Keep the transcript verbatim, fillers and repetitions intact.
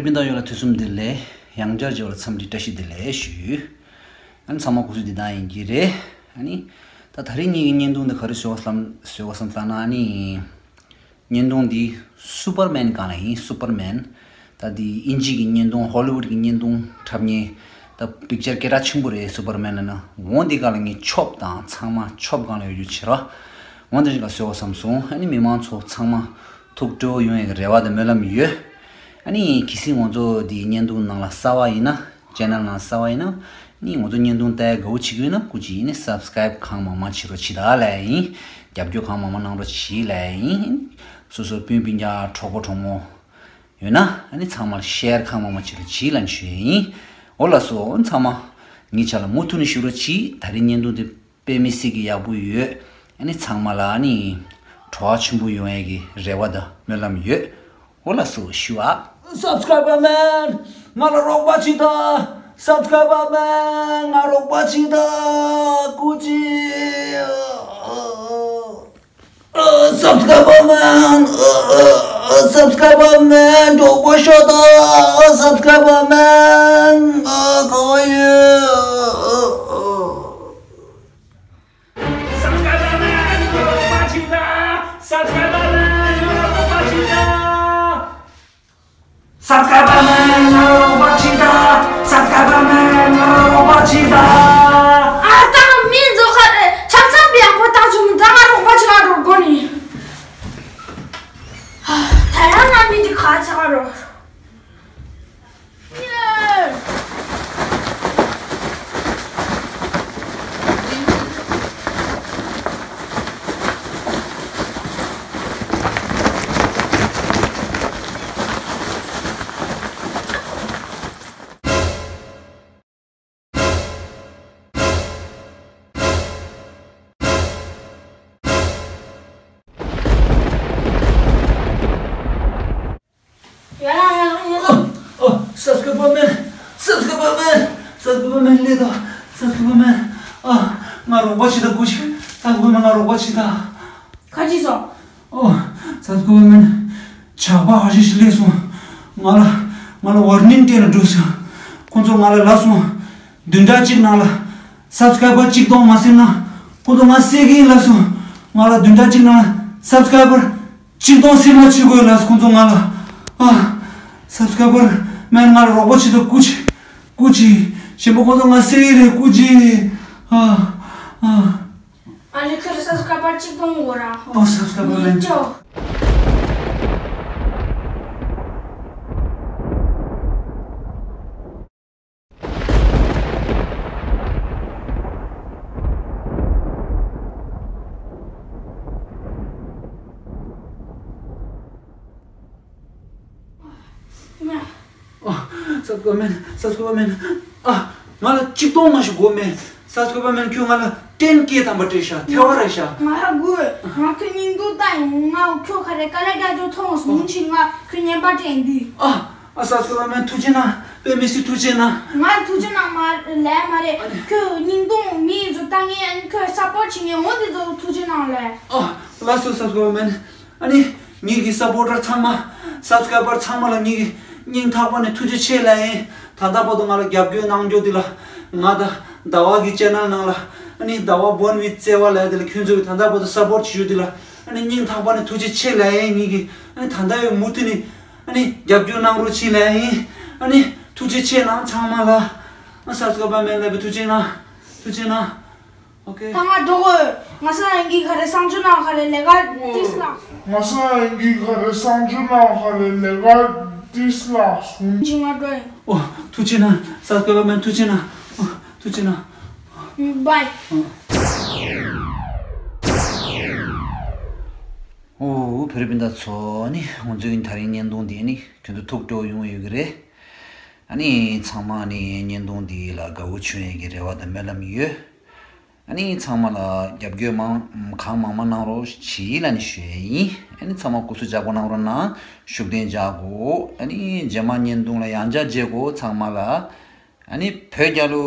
སྤུན་ཟླ་ཡོངས་ལ་ཐུགས་བསམ་བདེ་ལེགས། ཡང་བསྐྱར་མཇལ་བ་ལ་འཚམས་འདྲི་བཀྲ་ཤིས་བདེ་ལེགས་ཞུ། ཨ་ནི་ཚང་མ་སྐུ་གཟུགས་བདེ་ཐང་ཡིན་གྱི་རེད། ཨ་ནི་ད་ད་རིང་ངེད་ཀྱི་བརྙན་ཐུང་འདི་ག་རེ་བཟོས་པ་བསམ་བཟོས་པ་བསམ་བཏང་ན། ཨ་ནི་བརྙན་ཐུང་འདི་སུ་པར་མན་སྒང་ལ་ཡིན། སུ་པར་མན། ད་འདི་དབྱིན་ཇི་གི་བརྙན་ཐུང་། ཧོ་ལི་ཝུད་ཀྱི་བརྙན་ཐུང་འཁྲབ་མཁན། ད་པིག་ཅར་སྐད་གྲགས་ཆེན་པོ་རེད། སུ་པར་མན་ལབ་ན། འོ་འདི་སྒང་ལ་ངས་ཆོབ་དང་ཚང་མ་ཆོབ་སྒང་ལ་ཡོད་རྒྱུ་བྱེད་རོགས། འོ་འདི་རིགས་ལ་བཟོས་པ་བསམ་སོང་། ཨ་ནི་མི་མང་ཚོ་ཚང་མ་ཐུགས་སྤྲོ་བོ་ཡོང་ཡག་གི་རེ་བ་དང་སྨོན་ལམ་ཡོད། ཨ་ནི་གལ་སྲིད་ང་ཚོ་འདི་བརྙན་ཐུང་ནང་ལ་གསར་པ་ཡིན་ན། ཅེ་ནལ་ནང་གསར་པ་ཡིན་ན། ཨ་ནི་ང་ཚོ་བརྙན་ཐུང་ལྟ་ཡག་དགའ་པོ་བྱེད་ཀྱི་ཡོད་ན། སྐུ་མཁྱེན་ནི་སབ་སི་ཀ་རེབ་གང་མང་མང་བྱེད་རོགས་བྱེད་དང་ལབ་ཡིན། རྒྱབ་སྐྱོར་གང་མང་མང་གནང་རོགས་བྱེད་ལབ་ཡིན། སོ་སོ་སྤུན་སྤུན་ཀྱག་གྲོགས་པོ་གྲོགས་མོ་ཡོད་ན། ཨ་ནི་ཚང་མར་ཤེར་གང་མང་མང་བྱེད་རོགས་བྱེད་ལབ་ཞུ་ཡིན། འོ་ལགས་སོ། ཚང་མ་ངའི་ཆ་ལ་མུ་མཐུད་ནས་བཞུགས་རོགས་བྱེད། ད་རིང་བརྙན་ཐུང་དེ་དཔེ་མི་སྲིད་ཀྱི་ཡག་པོ་ཡོད། ཨ་ནི་ཚང་མ་ལ་ཨ་ནི་བྲོ་བ་ཆེན་པོ་ཡོང་ཡག་གི་རེ་བ་དང་སྨོན་ལམ་ཡོད། འོ་ལགས་སོ། ཞུ་ཨ། སབ་སི་ཀ་རེབ་མན་ང་ལ་རོགས་པ་བྱེད་དང་། སབ་སི་ཀ་རེབ་མན་ང་ལ་རོགས་པ་བྱེད་དང་། སྐུ་མཁྱེན། སབ་སི་ཀ་རེབ་མན། སབ་སི་ཀ་རེབ་མན་གྲོགས་པོ་ཤོག་དང་། སབ་སི་ཀ་རེབ་མན་ག་བ་ཡོད། སབ་སི་ཀ་རེབ་མན་ང་ལ་རོགས་པ་བྱེད་དང་། སབ་སི་ཀ་རེབ་མན་ང་ལ་རོགས་པ་བྱེད་དང་། སབ་སི་ཀ་རེབ་མན་ང་ལ་རོགས་པ་བྱེད་དང་། སབ་སི་ཀ་རེབ་མན་ང་ལ་རོགས་པ་བྱེད་དང་། ཨ་ད་མི་ཚོ་ག་རེ་ཆབ་ཆབ་ཡག་པོ་བཏང་བྱུང་། ད་ང་རོགས་པ་བྱེད་ང་རོགས་དགོས་ནི། ད་ཡང་ང་མི་འདི་ག་ཆག་རོགས། ཡ་ཡ་ཡ་ཡ། ཨ། ཨ། སབ་སི་ཀ་རེབ་མན། སབ་སི་ཀ་རེབ་མན། སབ་སི་ཀ་རེབ་མན་ལེ་དོ། སབ་སི་ཀ་རེབ་མན། ཨ། ང་རོགས་པ་བྱེད་དང་སྐུ་མཁྱེན། སབ་སི་ཀ་རེབ་མན་ང་རོགས་པ་བྱེད་དང་། ག་ཅི་སོང་། ཨོ། སབ་སི་ཀ་རེབ་མན། ཇག་པ་ཁ་ཤས་ཤིག་སླེབས་སོང་། ང་ལ། ང་ལ་ཝར་ནིང་སྤྲད་ལ་འགྲོ་སོང་། ཁོང་ཚོ་ང་ལ་ལབ་སོང་། བདུན་ཕྲག་གཅིག་ནང་ལ་སབ་སི་ཀ་རེབ་མན་གཅིག་སྟོང་མ་ཟིན་ན། ཁོང་ཚོ་ང་བསད་ཀྱི་ཡིན་ལབ་སོང་། ང་ལ་བདུན་ཕྲག་གཅིག་ནང་ལ་སབ་སི་ཀ་རེབ་མན་གཅིག་སྟོང་ཟིན་མ་བྱེད་དགོས་ལབ་སོང་ཁོང་ཚོ་ང་ལ། ཨ། སབ་སི་ཀ་རེབ་མན་ང་ལ་རོགས་པ་བྱེད་དང་སྐུ་མཁྱེན། སྐུ་མཁྱེན། གཞན་པ་ཁོང་ཚོ་ང་བསད་ཀྱི་རེད་སྐུ་མཁྱེན། ཨ། ཨ། ཨ་ལེ་ཁྱོད་སབ་སི་ཀ་རེབ་མན་གཅིག་སྟོང་དགོས་ར། ཨོ་སབ་སི་ཀ་རེབ་མན་ལེན། ཅོ། ཨ། སབ་སི་ཀ་རེབ་མན། སབ་སི་ཀ་རེབ་མན། ཨ། ང་ལ་གཅིག་སྟོང་མ་ཞིག་དགོས་མེད། སབ་སི་ཀ་རེབ་མན་ཁྱོད་ང་ལ་ཏེན་ཀེ་ཐམ་པ་སྤྲད་ཤག་ཐེ་བ་རེད་ཤག་ང་ཧ་གོ། ང་ཁྱོད་སྙིང་སྡུག་ལྟ་ཡིན། ང་ཁྱོད་ག་རེ་དཀའ་ལས་རྒྱག་རྒྱུ་མཐོང་སོང་། ཕྱིན་ང་ཁྱོད་བརྙན་པར་སྤྲད་འདུག་ཨ། ཨ། སབ་སི་ཀ་རེབ་མན་ཐུགས་རྗེ་གནང་། དཔེ་མི་སྲིད་ཐུགས་རྗེ་གནང་། ང་ཐུགས་རྗེ་གནང་མ་ལས་མ་རེད། ཨ་ནི། ཁྱོད་སྙིང་སྡུག་མི་ཚོ་ལྟ་མཁན། ཨ་ནི་ཁྱོད་སབ་པོར་བྱེད་མཁན་འོ་འདི་ཚོ་ཐུགས་རྗེ་གནང་ལས། ཨ། ལགས་སོ་སབ་སི་ཀ་རེབ་མན། ཨ་ནི། ངེད་ཀྱི་སབ་པོར་ཊར་ཚང་མ། སབ་སི་ཀ་རེ་བར་ཚང་མ་ལ་ངེད་ཀྱི་སྙིང་ཐག་པ་ནས་ཐུགས་རྗེ་ཆེ་ལབ་ཡིན། ད་ལྟ་བར་དུ་ང་ལ་རྒྱབ་སྐྱོར་གནང་རྒྱུ་འདི་ལ། ང་དང་ཟླ་བ་གི་ཅེ་ནལ་ནང་ལ། ཨ་ནི་ཟླ་བ་བོན་བི་བརྩེ་བ་ལབ་ཡ་དེ་ལ་ཁྱོད་ཚོ་གིས་ད་ལྟ་བར་དུ་སབ་པོར་ཊི་བྱེད་རྒྱུ་འདི་ལ། ཨ་ནི་སྙིང་ཐག་པ་ནས་ཐུགས་རྗེ་ཆེ་ལབ་ཡིན། ངེད་ཀྱི་ཨ་ནི་ད་ལྟ་ཡང་མུ་མཐུད་ནས་ཨ་ནི་རྒྱབ་སྐྱོར་གནང་རོགས་བྱེད་ལབ་ཡིན། ཨ་ནི་ཐུགས་རྗེ་ཆེ་གནང་ཚང་མ་ལ། ཨ། སབ་སི་ཀ་རེ་བར་མེད་ལབ་པའི་ཐུགས་རྗེ་གནང་། ཐུགས་རྗེ་གནང་། ཨོ་ཀེ། ད་ང་འགྲོ་དགོས། ང་སང་ཉིན་གྱི་ག་རེ་གསང་སྤྱོད་ནང་ག་རེ་ལས་ཀ་ཏིས་ལ། ང་སང་ཉིན་གྱི་ག་རེ་གསང་སྤྱོད་ནང་ག་རེ་ལས་ཀ་ཏིས་ལ་སོང་། ཅི་ང་འགྲོ་ཡིན། ཨོ། ཐུགས་རྗེ་གནང་། སབ་སི་ཀ་རེ་བར་མེད། ཐུགས་རྗེ་གནང་། ཨོ། ཐུགས་རྗེ་གནང་། བའི། ཨོ། བོད་རིགས་སྤུན་ཟླ་ཚོ་ནི། ང་ཚོའི་ད་རིང་བརྙན་ཐུང་འདི་ནི་ཁྱོད་ཚོ་ཐུགས་སྤྲོ་ཡོང་ཡོད་ཀྱི་རེད། ཨ་ནི་ཚང་མ་ནི་བརྙན་ཐུང་འདི་ལ་དགའ་བོ་བྱུང་ཡོད་ཀྱི་རེ་བ་དང་སྨོན་ལམ་ཡོད། ཨ་ནི་ཚང་མ་ལ་རྒྱབ་སྐྱོར་མང་གང་མང་མང་གནང་རོགས་གྱིས་ལབ་ནས་ཞུ་ཡས་ཡིན། ཨ་ནི་ཚང་མ་སྐུ་གཟུགས་འཇགས་པོ་གནང་རོགས་གནང་། ཤུགས་ལྡན་བྱ་དགོས། ཨ་ནི་རྗེས་མ་བརྙན་ཐུང་ལ་ཡང་བསྐྱར་མཇལ་དགོས། ཚང་མ་ལ་ཨ་ནི་བོད་རྒྱལ་ལོ།